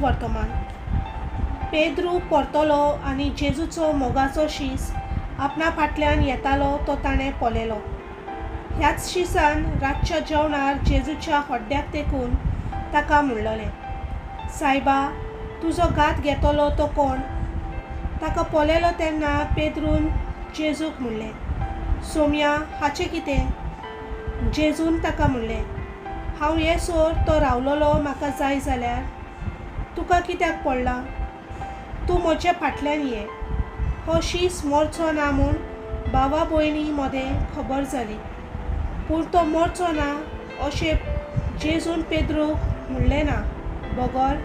वर्तमान. पेद्रू परतलो आनी जेजूचो मोगाचो शीस आपणा फाटल्यान येतालो तो ताणें पळयलो. ह्याच शिसान रातच्या जेवणार जेजूच्या हड्ड्याक तेकून ताका म्हणलोलें, सायबा, तुजो घात घेतलो तो कोण? ताका पळयलो तेन्ना पेद्रून जेजूक म्हणलें, सोमया, हाचें कितें? जेजून ताका म्हणलें, हांव येसर तो रावलोलो म्हाका जाय जाल्यार तुका कित्याक पडलां? तूं म्हजे फाटल्यान ये. हो शीस मरचो ना म्हूण भावा भयणी मदें खबर जाली, पूण तो मरचो ना अशें जेजून पेद्रूक म्हणलें ना, बगर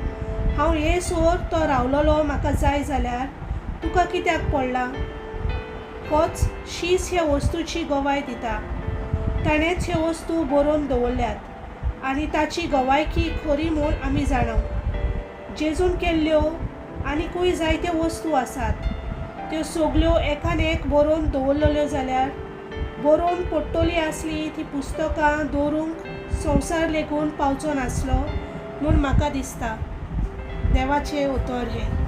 हांव येसर तो रावलोलो म्हाका जाय जाल्यार तुका कित्याक पडलां? होच शीस ह्या वस्तूची गवाय दिता. ताणेंच ह्यो वस्तू बरोवन दवरल्यात आनी ताची गवायकी खरी म्हूण आमी जाणाव. जेजून केल्ल्यो आनिकूय जायत्यो वस्तू आसात. त्यो सगल्यो एकान एक बरोवन दवरलेल्यो जाल्यार बरोवन पडटली आसली ती पुस्तकां दवरूंक संवसार लेगून पावचो नासलो म्हूण म्हाका दिसता. देवाचें उतर हें.